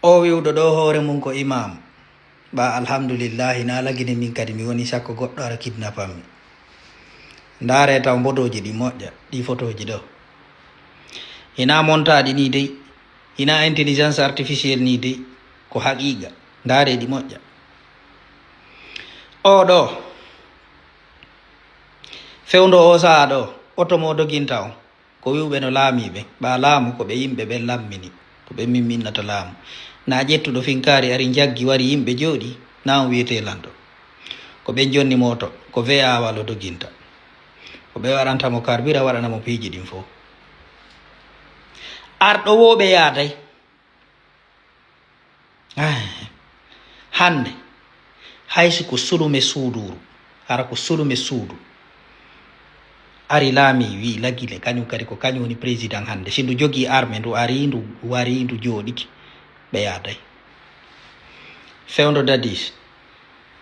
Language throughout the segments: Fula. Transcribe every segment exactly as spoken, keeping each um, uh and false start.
O wi'uɗo ɗo hoore mum ko imam. Ba alhamdulillahi, na lagine min kadi mi woni sakko goɗɗo ara kidnapammi. Ndaare taw mbodooji ɗi moƴƴa, ɗi fotooji ɗo. Hina montaaɗi ni dey, hina intelligence artificielle ni dey, ko haqiiqa. Ndaare ɗi moƴƴa. O ɗo, fewndo o sa'a ɗo, oto mo doginta on. Ko wi'uɓe no laamiiɓe, ɓa laamu ko ɓe yimɓe ɓen lammini, ko ɓe min minnata laamu. Na ƴettuɗo finkaari ari njaggi wari yimɓe jooɗi, na on wi'etee lanɗo. Ko ɓen jonni mooto, ko V A walo doginta. Ko ɓe waɗanta mo karbira, waɗana mo piiji ɗin fow. Arɗo woo ɓe yaaday. Ah, hannde, hay si ko sulume suuduuru, hara ko sulume suudu, ari laami, wi lagile, kañum kadi ko kañum woni président hannde. Si ndu jogii arme, ndu ari, ndu wari, ndu jooɗiki, ɓe yaaday. Fewndo Dadis,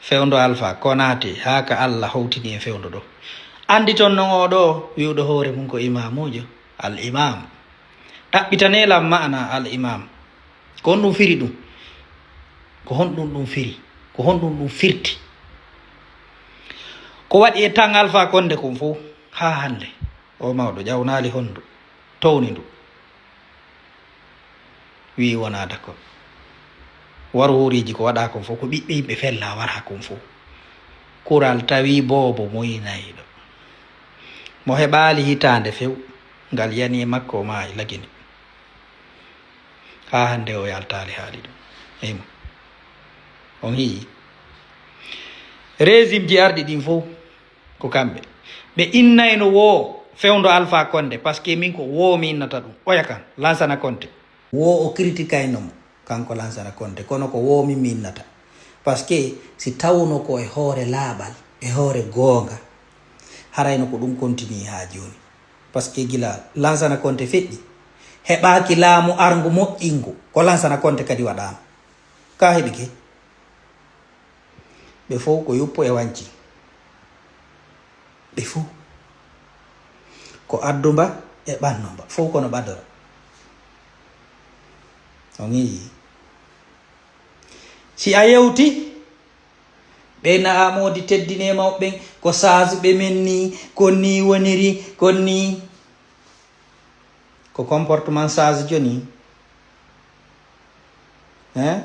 fewndo Alfa, Konaate, haa ka Alla howtini e fewndo ɗo. Anndi ton non oo ɗo, wi'uɗo hoore mum ko imaamuujo, al imam. Ɗaɓɓitanee lan ma'ana al imam. Ko honɗum firi ɗum? Ko honɗum ɗum firi? Ko honɗum ɗum firti? Ko waɗi e tan Alfa Konde kon fow haa hannde, o mawɗo ƴawnaali honndu, towni ndu. Wi'i wonaa d'accord. Waru horiiji ko waɗaa kon fow, ko ɓiɓɓe yimɓe fella waraa kon fow. Kural tawi boobo moynayɗo. Mo heɓaali hitaande few, ngal yani e makko o maayi lagine. Haa hannde o yaltaali haali ɗum. Eymo. On hi'i. Régime ji arɗi ɗin fow, ko kamɓe. Ɓe innayno woo fewndo Alfa Konde, parce que min ko woo mi innata ɗum. Oya kan, Lansana Konte. Woo o critikayno mo, kanko Lansana Konte, kono ko woo min mi innata. Parce que si tawno ko e hoore laaɓal, e hoore goonga, harayno ko ɗum continue haa jooni. Parce que gila Lansana Konte feƴƴi, heɓaaki laamu arngu moƴƴingu, ko Lansana Konte kadi waɗaama. Ka heɓike? Ɓe fow ko yuppo e wanci. Ɓe fow. Ko addumba e ɓannomba. Fow kono ɓadora. On yi'i? Si a yewti, ɓe na a moodi teddinee mawɓe ɓen, ko saasuɓe men nii, ko nii woniri, ko nii. Ko comportement sage joni. Hein?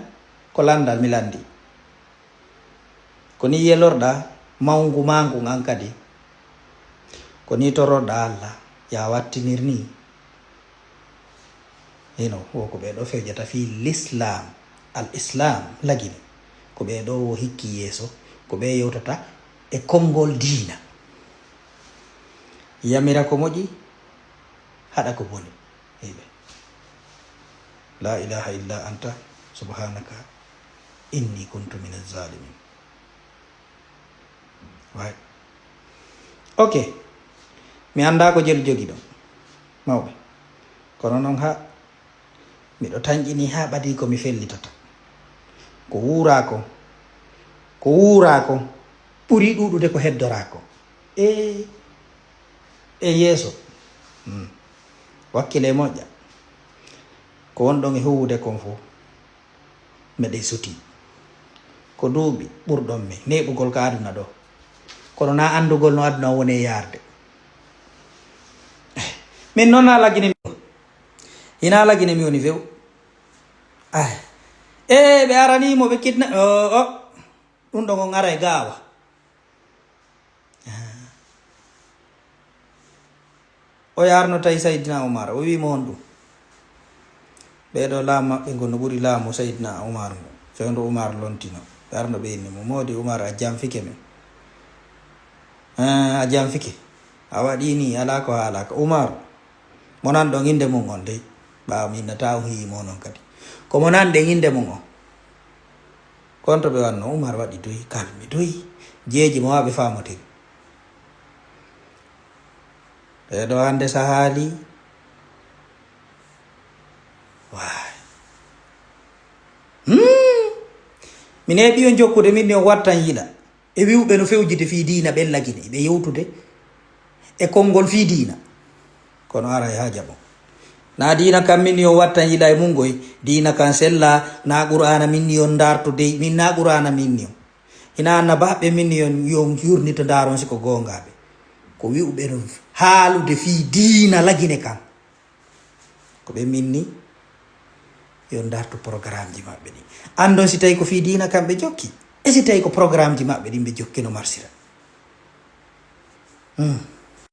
Ko landal mi landi. Ko ni yelorɗa mawngu ma ngun an kadi. Ko ni tororɗa Allah, ya wattinir ni. Hino, wo ko ɓe ɗo fewjata fii l'islam, al islam, lagine. Ko ɓe ɗo wo hikki yeeso, ko ɓe yewtata e konngol diina. Yamira ko moƴƴi, haɗa ko boni. Eyɓe. La ilaha illa anta, subhanaka, inni kuntu min zalimin. Way. Ok. Mi anndaa ko jelu jogi ɗon. Mawɓe. Kono noon ha, miɗo tanƴini ha ɓadii ko mi fellitata. Ko wuuraa kon, ko wuuraa kon ɓuri ɗuuɗude ko heddoraa kon. E, e yeeso. Hmm. Wakkile moƴƴa. Ko wonɗon e huuwude kon fof, meɗen sutii. Ko duuɓi ɓurɗon men neeɓugol ka aduna ɗo. Kono na anndugol no aduna on woni e yaarde. Min noon na lagine mi woni. Ina lagine mi woni few. Ay. E ɓe aranii mo ɓe kidna-, o, o. Ɗum ɗon on ara e gaawa. O yarno tawi Saydina Umar, o wi'i mo honɗum? Ɓee ɗoo laamu maɓɓe ngun no ɓuri laamu Saydina Umar ngun. Fewndo Umar lontino. Ɓe arno ɓe inni mo, "Moodi Umar, a janfike men." "Aa, a janfike. A waɗii nii, alaa ko haalaaka." Umar, mo nanɗon innde mum on dey. Ɓaawo mi innata on hi'i mo non kadi. Ko mo nanɗen innde mum on. Kon to ɓe wanno, Umar waɗi doy, kalmi doy. Jeeji mo haa ɓe faamotiri. Ɓee ɗoo hannde sahaali. Waay. Hmm. Mi neeɓi on jokkude, min ni on wattan yiɗa. E wi'uɓe no fewjide fii diina, ɓen lagine, ɓe yewtude e konngol fii diina. Kono aray haa jaɓo. Na diina kam minni on wattan yila e mun goy. Diina kam sella, na qur'aana minni on ndarto dey, min na qur'aana minni on. Ina annabaaɓe minni on, yon yurnito ndaron si ko goongaaɓe. Ko wi'uɓe ɗum haalude fii diina lagine kan. Ko ɓe minni, yo ndartu programmeji maɓɓe ɗin. Andon si tawi ko fii diina kan ɓe jokki. E si tawi ko programmeji maɓɓe ɗin ɓe jokki no marsira. Hmm.